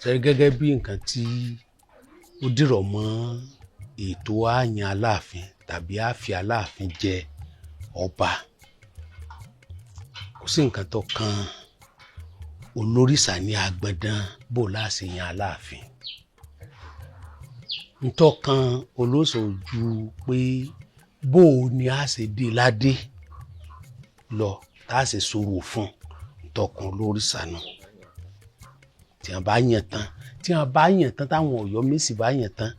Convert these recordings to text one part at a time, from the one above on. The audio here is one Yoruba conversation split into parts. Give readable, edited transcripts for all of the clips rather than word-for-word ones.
Ṣe gẹ́gẹ́ bí nǹkan tí ó dìrọ̀ mọ́ ètò àyàn Aláàfin tàbí àfi Aláàfin jẹ ọba, kò sí nǹkan tó kan olórìṣà ní agbọ̀ndàn bò láṣẹ yan Aláàfin. Ntọ́kan olóṣò ju pé bó o ní a ṣe dé ládé lọ tá a ṣe sọ̀rọ̀ fún ntọ́kan olórìṣà náà. Tí a bá yàn tán, tí a bá yàn tán, táwọn Ọ̀yọ́mèsì bá yàn tán,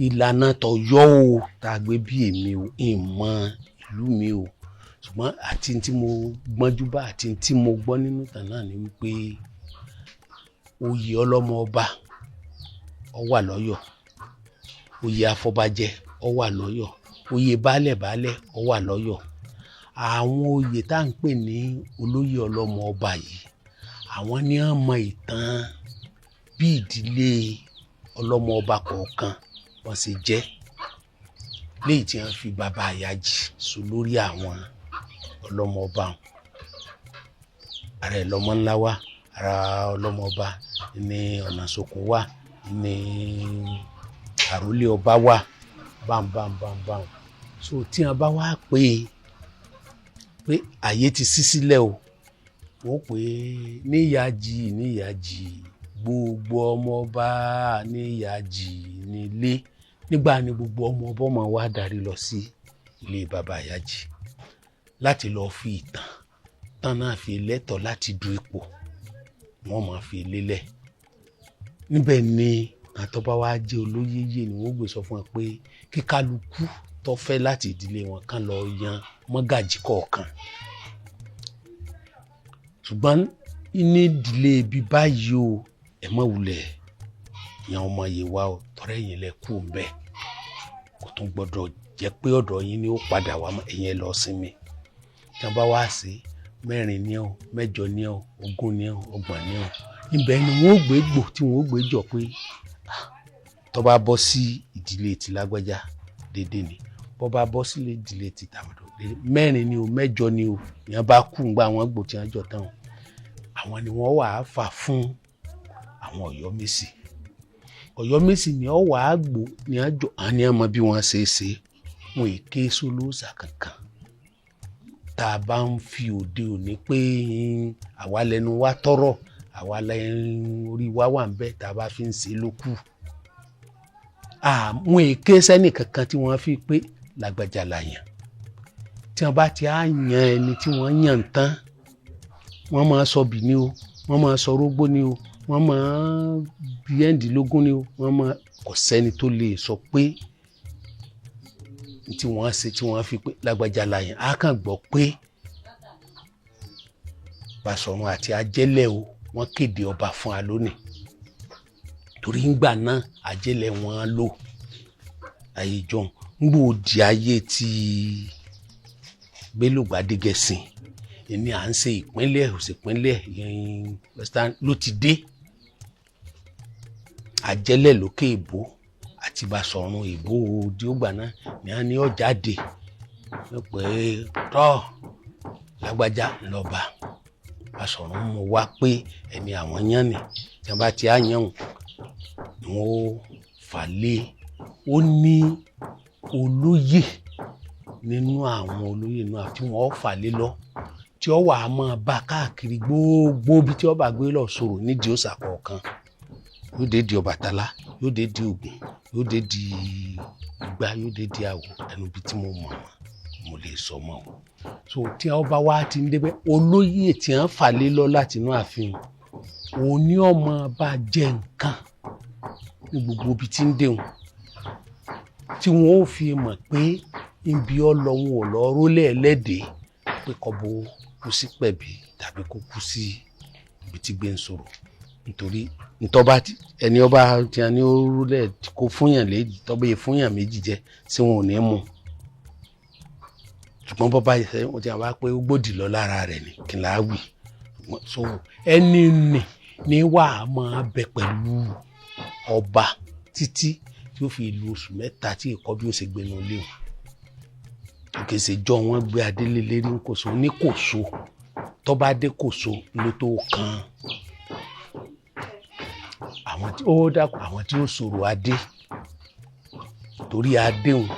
ìlànà tọ̀yọ́ o tá a gbé bí èmi o ìmọ̀ ìlú mi o, ṣùgbọ́n àti tí mo gbọ́njú bá àti tí mo gbọ́ nínú ìtàn náà ni wípé oyè ọlọ́mọ ọba ó wà lọ́yọ̀, oyè afọbajẹ ó wà lọ́yọ̀, oyè baálẹ̀ baálẹ̀ ó wà lọ́yọ̀. Àwọn oyè tá à ń pè ní olóyè ọlọ́mọ ọba yìí, àwọn ni wọ́n mọ ìtàn bí ìdílé ọlọ́mọ ọba kọ̀ọ̀kan wọ́n ṣe jẹ́, léyìí tí wọ́n fi bàbá Àyájì so lórí àwọn ọlọ́mọ ọba wọn. Ara ẹ̀ lọ́mọ ńlá wá, ara ọlọ́mọ ọba ní ọ̀nà sokun wá, ní àròlé ọba wá, bámbámbámbám. So tí wọ́n bá wá pé pé àyè ti ṣí sílẹ̀ o, wọ́n pè é níyàjì níyàjì, gbogbo ọmọ ọba níyàjì nílé. Nígbà ni gbogbo ọmọ ọba máa wá darí lọ sí ilé bàbá Àyájì láti lọ fi ìtàn tán náà fi lẹ́tọ̀ọ́ láti du ipò, wọ́n máa fi lélẹ̀. Níbẹ̀ ni àtọ́ba wa jẹ́ olóyè yé ni wọ́n gbé sọ fún wọn pé kíkálukú tó fẹ́ láti ìdílé wọn kàn lọ yan mọ́gàjí kọ̀ọ̀kan. Ṣùgbọ́n ní ìdílé ibi báyìí o, ẹ má wulẹ̀ yan ọmọ yìí wá o, tọrẹ ẹ̀yin lẹ kú ńbẹ̀, kò tún gbọ́dọ̀ jẹ́ pé ọ̀dọ̀ yín ni ó padà wá mọ́, ẹ̀yin ẹ lọ sinmi. Tí wọ́n bá wá sí 4 ní ọ, 8 ní ọ, 20 ní ọ, 30 ní ọ, ibẹ̀ ni wọ́n ó gbé gbò tí wọ́n ó gbé jọ pé tó bá bọ́ sí ìdílé ti lágbájá dédé ni, bó bá bọ́ sílé ìdílé ti tàmọ̀dò dédé, 4 ni o, 8 ni o, ìyẹn bá kú ńgbà wọ́n gbò tí wọ́n jọ tán o, àwọn ni wọ́n wà á fà fún àwọn Ọ̀yọ́mèsì. Ọ̀yọ́mèsì ni ọ wà á gbò ní àjọ àní àmọ́ bí wọ́n ṣe é ṣe wọn è ké sólóòsà kankan. Tá a bá ń fi òde òní pé àwa lẹnu wa tọrọ, àwa lẹnu orí wa wà ń bẹ, tá a bá fi ń ṣe ló kù. Àwọn èké sẹ́nì kankan tí wọ́n fi pé lágbájá la yàn. Tí wọ́n bá ti á yan ẹni tí wọ́n yàn tán, wọ́n máa sọ bì ní o, wọ́n máa sọ rógbó ní o, wọ́n máa bí ẹ̀ǹdínlógún ní o, wọ́n máa kò sẹ́ni tó lè sọ pé tí wọ́n ṣe tí wọ́n fi pé lágbájá la yàn. Á kàn gbọ́ pé Basọ̀run àti Ajẹ́lẹ̀ o, wọ́n kéde ọba fún wa lónìí, torí ńgbà náà Ajẹ́lẹ̀ wọn lò ayé jọ̀hún. Ńgbò di ayé tí Bello Gbadegẹṣin ni à ń ṣe ìpínlẹ̀ òsèpínlẹ̀ Western ló ti dé. Ajẹ́lẹ̀ lókè ìbò àti Basọ̀run ìbò díògbà náà ni a ní ọ̀jáde pé tọ́ lágbájá lọ́ba. Basọ̀run mú wá pé ẹni àwọn yán ni, tí wọ́n bá ti á yàn ni wọ́n ó fà lé. Ó ní olóyè nínú àwọn olóyè náà tí wọ́n fà lé lọ, tí ó wà á máa bá káàkiri gbogbo ibi tí ó bá gbé lọ sọ̀rọ̀ nídìí òòṣà kọ̀ọ̀kan. Yóò dé di Ọbàtálá, yóò dé di Ògún, yóò dé di Ìgbà, yóò dé di Àwọ̀. Ẹnu ibi tí mo mọ̀ mọ́ mo lè sọ mọ́ o. So tí wọ́n bá wá ti ń débẹ̀, olóyè tí wọ́n fà lé lọ láti inú ààfin, òun ni ó máa bá jẹ nǹkan ní gbogbo ibi tí ń déhùn, tí wọ́n ó fi mọ̀ pé ibi ọlọ wọn ò lọ rólẹ̀ ẹlẹ́dẹ̀ẹ́ pé kọ́bọ kú sí pẹ̀bí tàbí kó kú sí ibi tí gbé ń sọ̀rọ̀. Nítorí ntọ́ba ẹni ọba tí a ní ó rólẹ̀ kó fúnyàn lé tọ́ba yẹ fúnyàn méjì jẹ tí wọn ò ní mú. Ṣùgbọ́n bọ́ba yẹ wọ́n ti wá pé ó gbòdì lọ lára rẹ̀ ni kí n là á wì. So ẹni nì ní wà á máa bẹ pẹ̀lú ọba títí tí ó fi lu oṣù 3 tí ìkọ́ bí ó ṣe gbénu léwu. Kì í ṣe jọ wọ́n gbé adélé lérí kòso ní kòso, tọ́ba dé kòso ló tó kan Àwọn tí ó dákun, àwọn tí ó sọ̀rọ̀ adé, torí adéhùn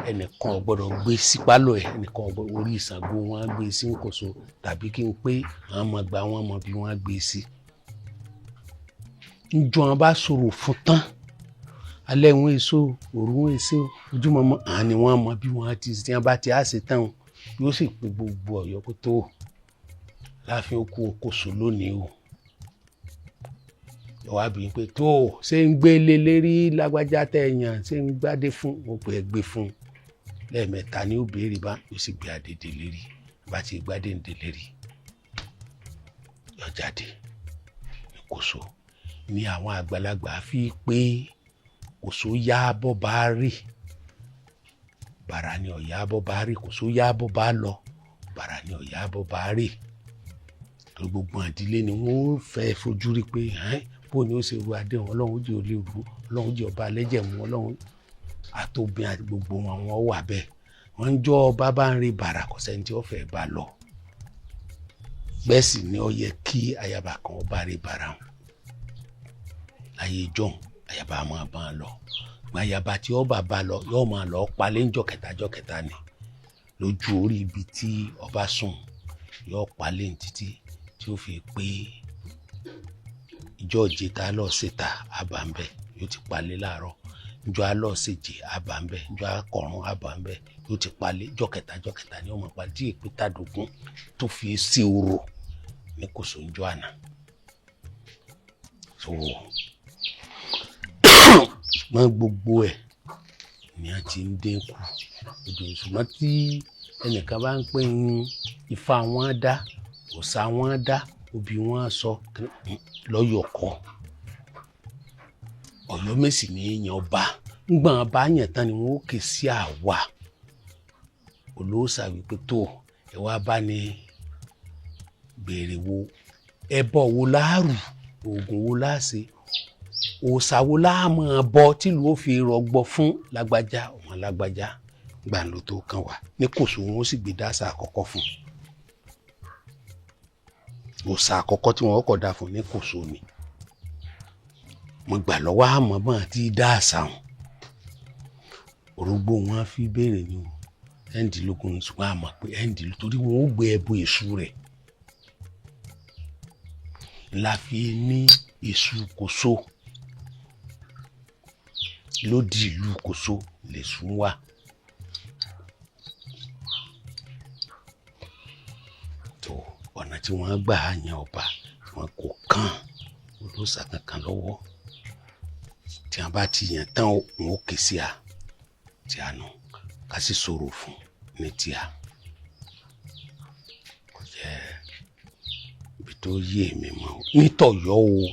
ẹnìkan ò gbọ́dọ̀ gbé sí pálọ̀ ẹ̀, ẹnìkan ò gbọ́dọ̀. Orí Ṣàngó wọn á gbé sí Kòso, tàbí kí n pé àwọn ọmọ gba wọn mọ bí wọ́n á gbé sí. Njọ́ wọn bá sọ̀rọ̀ fún tán, alẹ́ wọn èso, òru wọn èso, ojúmọmọ, àwọn ni wọ́n mọ bí wọ́n ti tí wọ́n bá ti á ṣe tán o, yóò sì pe gbogbo Ọ̀yọ́ kó tó láàfin okú Kòso lónìí o. Wàá bí pé tó ṣé ń gbé lé lérí lágbájá tẹ ẹ yàn, ṣé ń gbádé fún wọn, pé ẹ gbé fún lẹ́ẹ̀mẹ́ta ni ó béèrè bá, yóò sì gbé adé dé lérí. Bá ti gbádé ń dé lérí, yọ jáde ní Kòso. Ní àwọn àgbàlagbà fi pé Kòso yá bọ́ bá rí bàrà ni ọ̀yá bọ́ bá rí, Kòso yá bọ́ bá lọ bàrà ni ọ̀yá bọ́ bá rí, torí gbogbo àdílé ni wọ́n ó fẹ́ fojú rí pé bó ni ó ṣe ru adé wọn. Ọlọ́run jẹ́ olè rú, Ọlọ́run jẹ́ ọba alẹ́jẹ̀ mú, Ọlọ́run àtòbìn àti gbogbo wọn, wọn wà bẹ́ẹ̀. Wọ́n ń jọ́ ọba bá ń rí bàrà, kò sẹ́ni tí ó fẹ́ bá lọ. Bẹ́ẹ̀ sì ni ó yẹ kí ayaba kan ọba rí bàrà wọn láyé ìjọ́un, ayaba máa bá a lọ. Ṣùgbọ́n ayaba tí ọba bá lọ yóò máa lọ palẹ̀ ńjọ́ kẹta, jọ́ kẹta ni lójú orí ibi tí ọba sùn, yóò palẹ̀ ní títí tí ó fi pé ìjọ ìjẹta lọ ṣètà àbàǹbẹ, yóò ti palẹ̀ láàárọ̀. Ìjọ alọ ṣèjì àbàǹbẹ, ìjọ akọrun àbàǹbẹ, yóò ti palẹ̀ jọ́ kẹta, jọ́ kẹta ni ó máa palẹ̀ tí èpè tàdógún tó fi sí orò ní Kòso ńjọ́ àná. So ṣùgbọ́n gbogbo ẹ̀ ni a ti ń dínkù ojú. Ṣùgbọ́n tí ẹnìkan bá ń pè ní ifá wọn dá, òòṣà wọn dá, obì wọn sọ lọ́yọ̀ kọ́, Ọ̀yọ́mèsì ní yan ọba. Ńgbọ̀n bá yàn tán ni wọ́n ó ké sí àwa olóòṣà wípé tó ẹ wá bá ní béèrè wo, ẹbọ wo láàrù, oògùn wo láàṣe, òòṣà wo láàmú bọ tìlú ó fi rọgbọ fún lágbájá ọmọ lágbájá. Gbà ló tó kàn wá ní Kòso, wọn ó sì gbé dáṣà àkọ́kọ́ fún òòṣà àkọ́kọ́ tí wọ́n kọ̀ dá fún ní Kòso ni mo gbà lọ́wọ́. Àmọ́ bọ́n àti dáàsà wọn orógbó wọn fi béèrè ni o ẹ̀ǹdínlógún, ṣùgbọ́n àmọ́ pé ẹ̀ǹdínlógún torí wọn ó gbé ẹbọ èṣù rẹ̀ la fi ní èṣù Kòso lódì ìlú Kòso lèṣù wà. Tó ọ̀nà tí wọ́n gbà á yan ọba tí wọ́n kò kàn olóòṣà kankan lọ́wọ́, tí wọ́n bá ti yàn tán, òun ó ké sí a tí a nù ká sì sọ̀rọ̀ fún ní tíá. Kò jẹ́ ibi tó yé mi mọ́ nítọ̀yọ́ o.